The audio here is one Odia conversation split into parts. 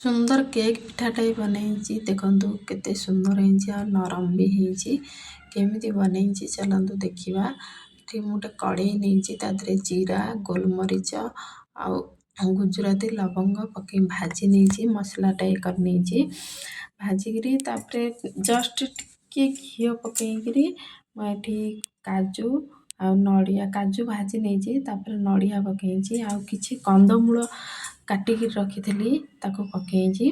ସୁନ୍ଦର କେକ୍ ପିଠାଟା ବି ବନେଇଛି। ଦେଖନ୍ତୁ, କେତେ ସୁନ୍ଦର ହେଇଛି ଆଉ ନରମ ବି ହେଇଛି। କେମିତି ବନେଇଛି, ଚାଲନ୍ତୁ ଦେଖିବା। ଏଠି ମୁଁ ଗୋଟେ କଡ଼େଇ ନେଇଛି। ତା ଦେହରେ ଜିରା, ଗୋଲମରିଚ ଆଉ ଗୁଜୁରାତି, ଲବଙ୍ଗ ପକେଇ ଭାଜି ନେଇଛି। ମସଲାଟା ଇଏ କରିନେଇଛି ଭାଜିକିରି। ତାପରେ ଜଷ୍ଟ ଟିକେ ଘିଅ ପକେଇକିରି ମୁଁ ଏଠି କାଜୁ ଆଉ ନଡ଼ିଆ, କାଜୁ ଭାଜି ନେଇଛି, ତାପରେ ନଡ଼ିଆ ପକେଇଛି ଆଉ କିଛି କନ୍ଦମୂଳ କାଟିକି ରଖିଥିଲି, ତାକୁ ପକେଇଛି।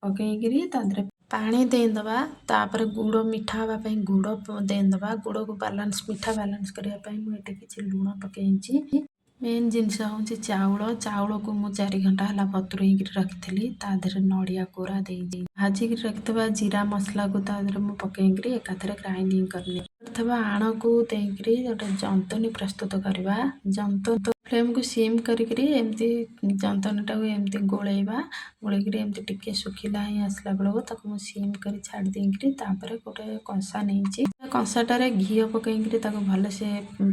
ପକେଇକିରି ତା ଦେହରେ ପାଣି ଦେଇଦେବା। ତାପରେ ଗୁଡ଼, ମିଠା ହେବା ପାଇଁ ଗୁଡ଼ ଦେଇଦେବା। ଗୁଡ଼କୁ ବାଲାନ୍ସ, ମିଠା ବାଲାନ୍ସ କରିବା ପାଇଁ ମୁଁ ଏଠି କିଛି ଲୁଣ ପକେଇଛି। ମେନ୍ ଜିନିଷ ହେଉଛି ଚାଉଳ। ଚାଉଳକୁ ମୁଁ 4 ଘଣ୍ଟା ହେଲା ବତୁରେଇକିରି ରଖିଥିଲି। ତା ଦେହରେ ନଡ଼ିଆ କୋରା ଦେଇଛି। ଭାଜିକିରି ରଖିଥିବା ଜିରା ମସଲାକୁ ତା ଦେହରେ ମୁଁ ପକେଇକିରି ଏକାଥରେ ଗ୍ରାଇଣ୍ଡିଙ୍ଗ କରିନେଇ ଥିବା ଆଣକୁ ଦେଇକିରି ଗୋଟେ ଜନ୍ତନୀ ପ୍ରସ୍ତୁତ କରିବା। ଫ୍ଲେମ୍କୁ ସିମ୍ କରିକିରି ଏମିତି ଜନ୍ତନୀଟାକୁ ଏମିତି ଗୋଳେଇବା। ଗୋଳେଇକିରି ଏମିତି ଟିକେ ଶୁଖିଲା ହେଇ ଆସିଲା ବେଳକୁ ତାକୁ ମୁଁ ସିମ୍ କରି ଛାଡ଼ି ଦେଇକିରି ତାପରେ ଗୋଟେ କଂସା ନେଇଛି। କଂସାଟାରେ ଘିଅ ପକେଇକିରି ତାକୁ ଭଲସେ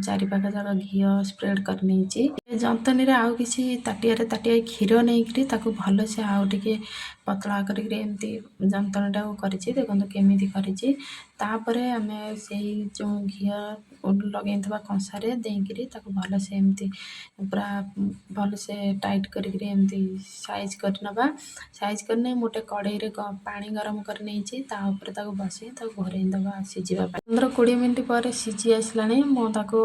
ଚାରିପାଖ ଯାକ ଘିଅ ସ୍ପ୍ରେଡ଼ କରି ନେଇଛି। ଜନ୍ତନୀରେ ଆଉ କିଛି ତାଟିଆରେ ତାଟିଆ କ୍ଷୀର ନେଇକିରି ତାକୁ ଭଲସେ ଆଉ ଟିକେ ପତଳା କରିକିରି ଏମିତି ଯନ୍ତଣୀଟାକୁ କରିଛି। ଦେଖନ୍ତୁ କେମିତି କରିଛି। ତାପରେ ଆମେ ସେଇ ଯେଉଁ ଘିଅ ଲଗେଇଥିବା କଂସାରେ ଦେଇକିରି ତାକୁ ଭଲସେ ଏମିତି ପୁରା ଭଲସେ ଟାଇଟ୍ କରିକିରି ଏମିତି ସାଇଜ୍ କରିନେବା। ସାଇଜ୍ କରିନେଇ ମୁଁ ଗୋଟେ କଡ଼େଇରେ ପାଣି ଗରମ କରି ନେଇଛି। ତା ଉପରେ ତାକୁ ବସେଇ ତାକୁ ଘୋରେଇ ଦେବା ସିଝିବା ପାଇଁ। 15-20 ମିନିଟ୍ ପରେ ସିଝି ଆସିଲାଣି। ମୁଁ ତାକୁ,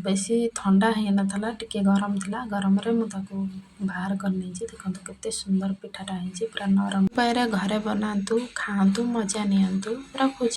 ବେଶୀ ଥଣ୍ଡା ହେଇନଥିଲା, ଟିକେ ଗରମ ଥିଲା। ଗରମରେ ମୁଁ ତାକୁ ବାହାର କରିନେଇଛି। ଦେଖନ୍ତୁ, କେତେ ସୁନ୍ଦର ପିଠାଟା ହେଇଛି, ପୁରା ନରମ ଉପାୟରେ। ଘରେ ବନାନ୍ତୁ, ଖାଆନ୍ତୁ, ମଜା ନିଅନ୍ତୁ। ରଖୁଛି।